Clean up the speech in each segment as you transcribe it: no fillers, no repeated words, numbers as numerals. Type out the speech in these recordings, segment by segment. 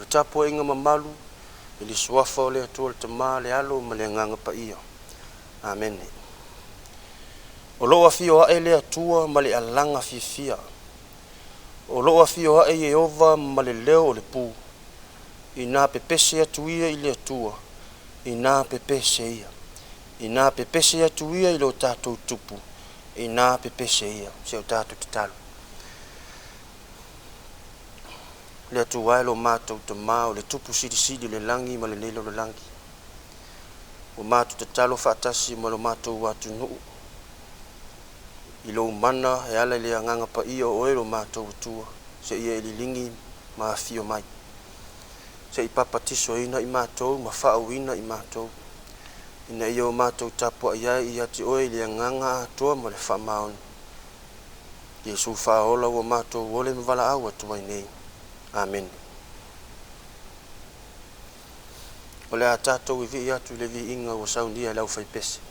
tapuaiga mamalu i le Suafa o le Atua le Tama, le Alo ma le Agaga Paia. Amene. O loo afio ae le Atua ma le alaga fiafia. O loo afio ae Ieova ma le leo o le pu. Ina pepese atu ia i le Atua, ina pepese ia. Ina pepese atu ia i lo tatou Tupu, ina pepese ia. Se o tatou tatalo. Le Atua e lo matou Tamā, o le Tupu silisili o le lagi ma lenei lalolagi. Ua matou tatalo faatasi ma lo matou atunuu i lou mana e ala i le Agaga Paia o oe lo matou Atua, seia e liligi ma afio mai. Se i papatisoina i matou ma faauuina i matou, ina ia o matou tapuai ai ia te oe i le agaga atoa ma le faamaoni. Iesu faaola ua matou ole ma valaau atu ai nei. Amene. O le a tatou vivii atu i le viiga ua saunia e le aufaipese.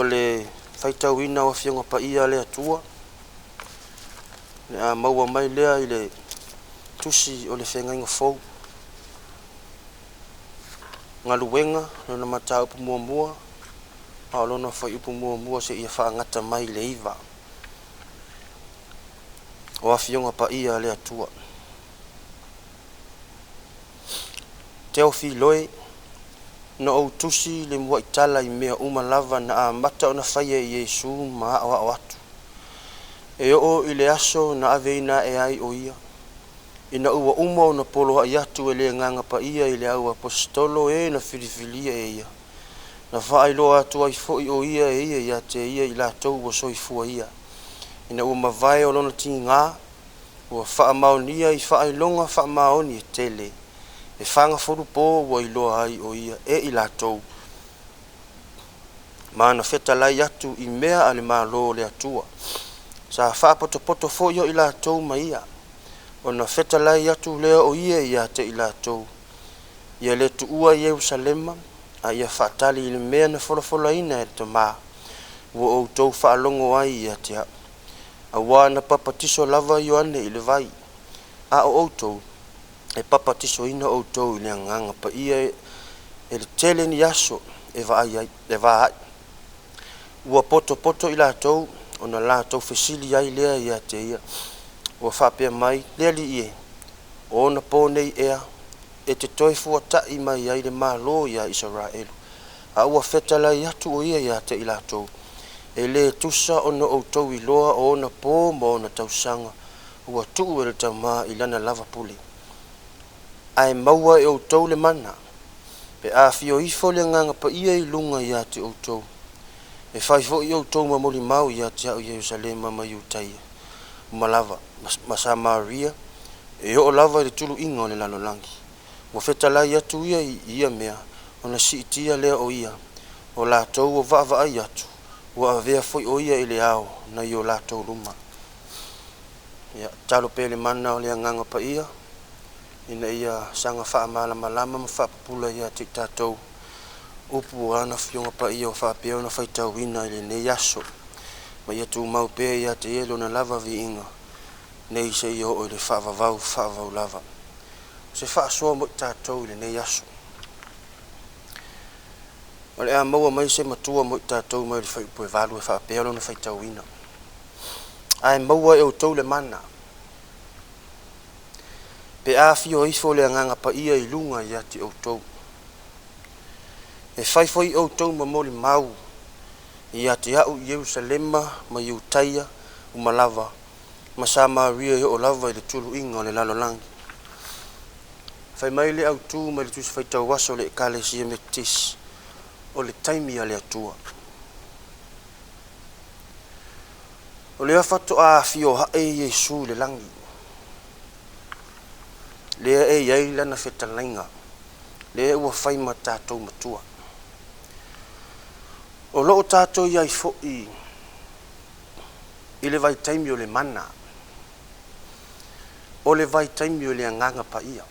le faitauina o Afioga Paia a le Atua, le a maua mai lea i le tusi o le Feagaiga Fou. Galuega, lona mataupu muamua, a o lona fuaiupu muamua seia faagata mai le 9. O Afioga Paia a le Atua. Teofiloe, na ou tusi le muai tala i mea uma lava na amata ona faia e Iesu ma aoao atu, e oo i le aso na aveina ae ai o ia, ina ua uma ona poloai atu e le Agaga Paia i le au aposetolo e na filifilia e ia, na faailoa atu ai foi o ia e ia ia te ia i latou ua soifua ia, ina ua mavae o lona tiga, ua faamaonia i faailoga faamaoni e tele, e 40 po ua iloa ai o ia e i latou, ma na fetalai atu i mea a le Malo o le Atua. Sa faapotopoto foi o i latou ma ia, ona fetalai atu lea o ia ia te i latou, ia le tuua Ierusalema, a ia faatali i le mea na folafolaina e le Tama, ua outou faalogo ai ia te au. Auā na papatiso lava Ioane i le vai, a o outou, e papatisoina outou i le Agaga Paia e le tele ni aso e vaai ai, e va ai. Ua potopoto i latou, ona latou fesili ai lea ia te ia, ua faapea mai, Le Alii e, o ona po nei ea e te toe fuata'i mai ai le Malo iā Isaraelu? A ua fetalai atu o ia ia te i latou, e le tusa ona outou iloa o ona po ma ona tausaga ua tuu e le Tama i lana lava pule. Ae maua e outou le mana, pe afio ifo le Agaga Paia i luga ia te outou, e fai foi outou ma molimau ia te au i Ierusalema ma Iutaia uma lava, ma Samaria, e oo lava i le tuluiga o le lalolagi. Ua fetalai atu ia i ia mea, ona siitia lea o ia, o latou ua vaavaai atu, ua avea foi o ia i le ao nai o latou luma. Ia, tatalo pea le mana o le Agaga Paia, ina ia saga faamalamalama ma faapupula ia te i tatou upu o ana Afioga Paia ua faapea ona faitauina i lenei aso, ma ia tumau pea ia te ia lona lava viiga, nei seia oo i le faavavau faavavau lava. O se faasoa mo i tatou i lenei aso. O le a maua mai se matua mo i tatou mai le fuaiupu e 8 e faapea lona faitauina. Ae maua e outou le mana, pe afio ifo le Agaga Paia i luga ia te outou, e fai foi outou ma molimau ia te au i Ierusalema ma Iutaia uma lava, ma Samaria e oo lava i le tuluiga o le lalolagi. Fai mai le autū mai le Tusi Faitau Aso o le Ekalesia Metotisi, o le taimi a le Atua. O lea faatoa afio ae Iesu i le lagi, lea e i ai lana fetalaiga, lea ua fai ma tatou matua. O loo tatou i ai foi i le vaitaimi o le mana, o le vaitaimi o le Agaga Paia.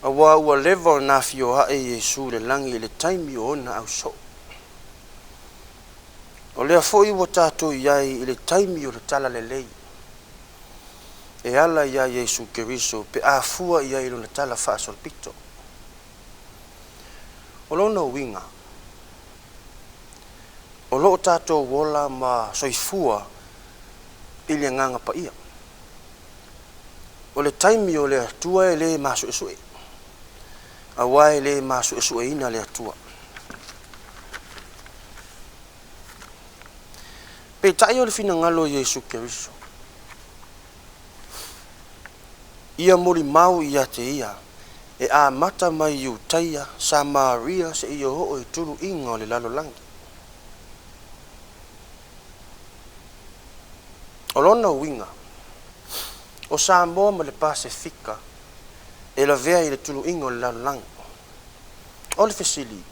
Auā ua leva ona afio ae Iesu i le lagi i le taimi o ona ausoo. O lea foi ua tatou i ai i le taimi o le talalelei e ala iā Iesu Keriso pe a fua i ai lona tala faasolopito. O lona uiga, o loo tatou ola ma soifua i le Agaga Paia. O le taimi o le Atua e le masuesue, auā e le masuesueina le Atua. Peitai o le finagalo o Iesu Keriso, ia molimau ia te ia, e amata mai i Iutaia, Samaria seia oo i tuluiga o le lalolagi. O lona uiga, o Samoa ma le Pasefika e lavea i le tuluiga o le lalolagi. O le fesili,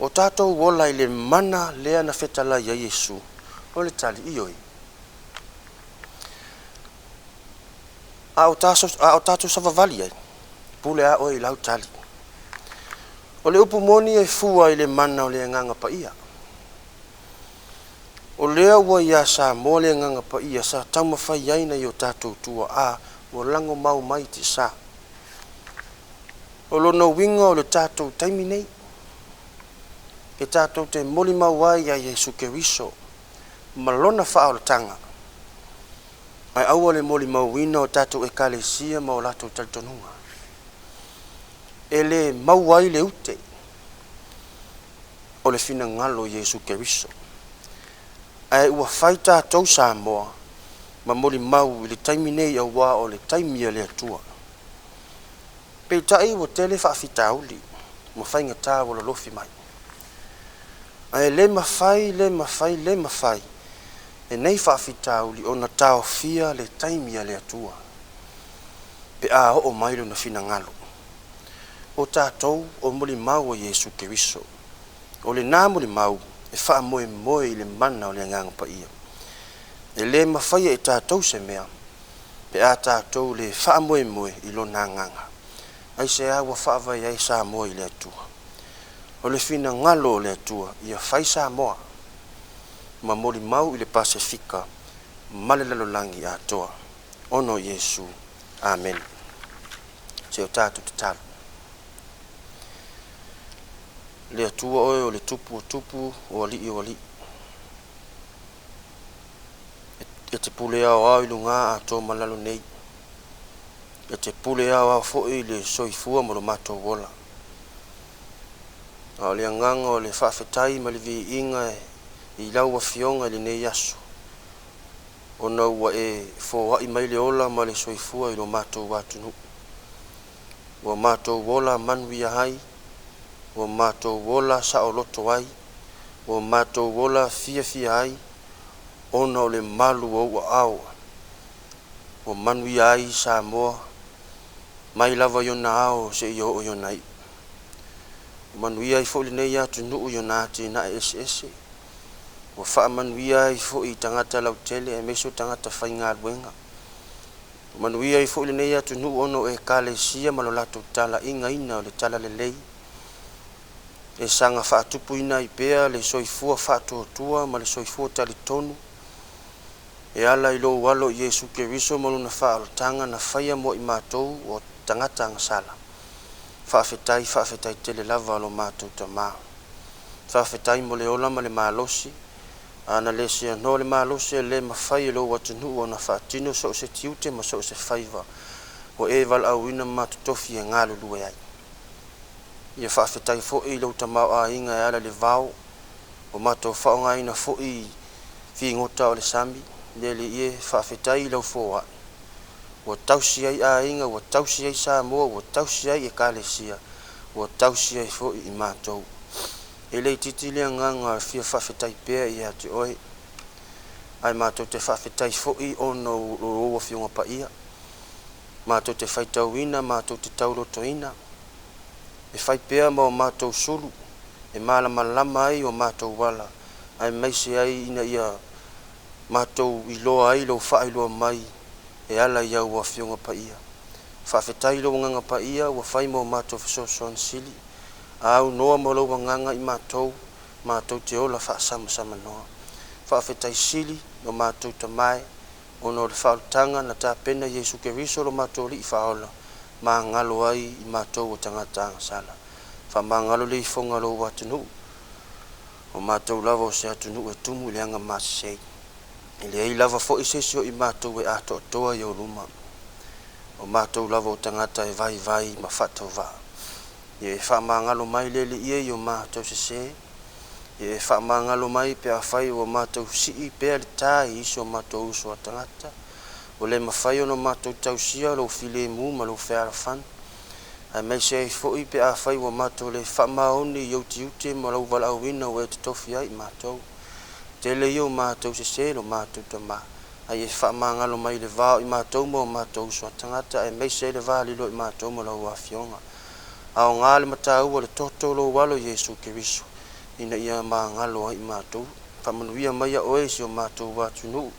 o tatou ola i le mana lea na fetalai ai Iesu? O le tali, ioe. A o tatou savavali ai, pule a oe i lau tali. O le upu moni e fua i le mana o le Agaga Paia. O lea ua ia Samoa le Agaga Paia sa taumafai ai nai o tatou tuaa ua lago mau mai tiasa. O lona uiga o le tatou taimi nei, e tatou te molimau ai ia Iesu Keriso ma lona faaolataga, ae aua le molimauina o tatou ekalesia ma o latou talitonuga. E le maua ai le ute o le finagalo o Iesu Keriso. Ae ua fai tatou Samoa ma molimau i le taimi nei auā o le taimi a le Atua. Peitai ua tele faafitauli ma faigata ua lolofi mai. Ae le mafai, le mafai, le mafai e nei faafitauli ona taofia le taimi a le Atua pe a oo mai lona finagalo. O tatou o molimau a Iesu Keriso. O lena molimau e faamoemoe i le mana o le Agaga Paia. E le mafaia e tatou se mea pe a tatou le faamoemoe i lona agaga. Aisea ua faavae ai Samoa i le Atua? O le finagalo o le Atua ia fai Samoa ma molimau i le Pasefika ma le lalolagi atoa. Ona o Iesu. Amene. Se o tatou tatalo. Le Atua oe o le tupu o tupu, o alii o alii. E te pule aoao i luga atoa ma lalo nei. E te pule aoao foi i le soifua ma lo matou ola. A o le agaga o le faafetai ma le viiga i lau Afioga i lenei aso, ona ua e foai mai le ola ma le soifua i lo matou atunuu. Ua matou ola manuia ai, ua matou ola saoloto ai, ua matou ola fiafia ai, ona o le malu o ou aao. Ua manuia ai Samoa mai lava i ona ao seia oo i ona iu. Ua manuia ai foi lenei atunuu i ona atinae eseese. Ua faamanuia ai foi i tagata lautele aemaise o tagata faigaluega. Ua manuia ai foi lenei atunuu ona o ekalesia ma lo latou talaigaina o le talalelei e saga faatupuina ai pea le soifua faatuatua ma le soifua talitonu e ala i lou alo Iesu Keriso ma lona faaolataga na faia mo i matou o tagata agasala. Faafetai, faafetai tele lava lo matou Tamā. Faafetai mo le ola ma le malosi. A na le seanoa le malosi e le mafai e lou atunuu ona faatino so o se tiute ma so o se faiva ua e valaauina ma totofi e galulue ai. Ia faafetai foi i lou tamaoaiga e ala i le vao ua matou faaaogaina foi figota o le sami. Le Alii e, faafetai i lau foai ua tausi ai aiga, ua tausi ai Samoa, ua tausi ai ekalesia, ua tausi ai foi i matou. E le itiiti le agaga e fia faafetai pea ia te oe, ae matou te faafetai foi ona o lou Afioga Paia. Matou te faitauina, matou te taulotoina, e fai pea ma o matou sulu, e malamalama ai o matou ala, aemaise ai ina ia matou iloa ai lou faailoa mai e ala i au Afioga Paia. Faafetai i lou Agaga Paia ua fai ma o matou fesoasoani sili, a aunoa ma lou Agaga i matou, matou te ola faasamasamanoa. Faafetai sili lo matou Tama e, ona o le faaolataga na tapena Iesu Keriso lo matou Alii Faaola, magalo ai i matou o tagata agasala. Faamagalo le ifoga a lou atunuu, o matou lava o se atunuu e tumu i le agamasesei. E leai lava foi se isi o i matou e atoatoa i ou luma. O matou lava o tagata e vaivai ma faatauvaa. Ia e faamagalo mai le Alii e i o matou sesē. Ia e faamagalo mai pe afai ua matou sii pea le tā i isi o matou uso a tagata. Ua le mafai ona matou tausia lou filemu ma lou fealofani, aemaise ai foi pe afai ua matou le faamaoni i ou tiute ma lou valaauina ua e totofi ai i matou. Tele ia o matou sesē lo matou Tamā, a ia e faamagalo mai i le va o i matou ma o matou uso a tagata, aemaise ai le va lilo o i matou ma lau Afioga. Aoga le mataua le toto o lou alo Iesu Keriso, ina ia magalo ai i matou. Faamanuia mai oe i si o matou atunuu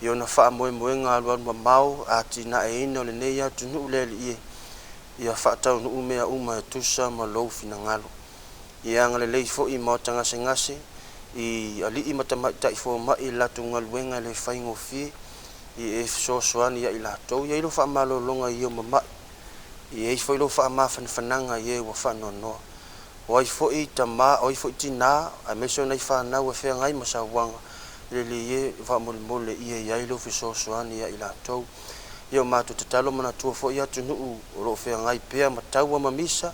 i ona faamoemoega alualu mamao, atinaeina o lenei atunuu le Alii e. Ia faataunuu mea uma e tusa ma Lou finagalo. Ia agalelei foi i maota gasegase, i alii ma tamaitai fomai i le latou galuega e le faigofie, ia e fesoasoani ia i latou. Ia i ai lou faamalologa i e ua mamai, ia i ai foi lou faamafanafanaga i e ua faanoanoa. O ai foi tama, o ai foi tinā, aemaise o nai fanau e feagai ma sauaga, le Alii e, faamolemole ia i ai lou fesoasoani ia i latou. Ia o matou tatalo manatua foi atunuu o lo o feagai pea ma taua ma misa,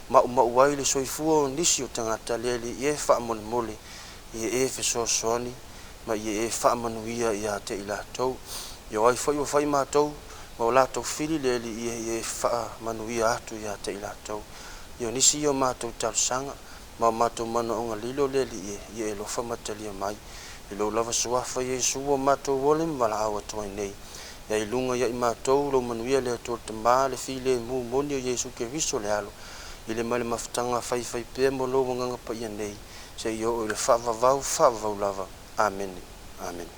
maumau ai le soifua o nisi o tagata, le Alii e, faamolemole ia e fesoasoani ma ia e faamanuia ia te i latou. Ia o ai foi ua fai matou ma o latou fili, le Alii e, ia e faamanuia atu ia te i latou. Ia o nisi ia o matou talosaga ma o matou manaoga lilo, le Alii e, ia e alofa ma talia mai. I lou lava suafa Iesu ua matou ole ma valaau atu ai nei. Ia i luga ia i matou lou manuia, le Atua le Tama, le filemu moni o Iesu Keriso le Alo, i le ma le mafutaga faifaipea ma lou Agaga Paia nei, seia oo i le faavavau, faavavau lava. Amene. Amene.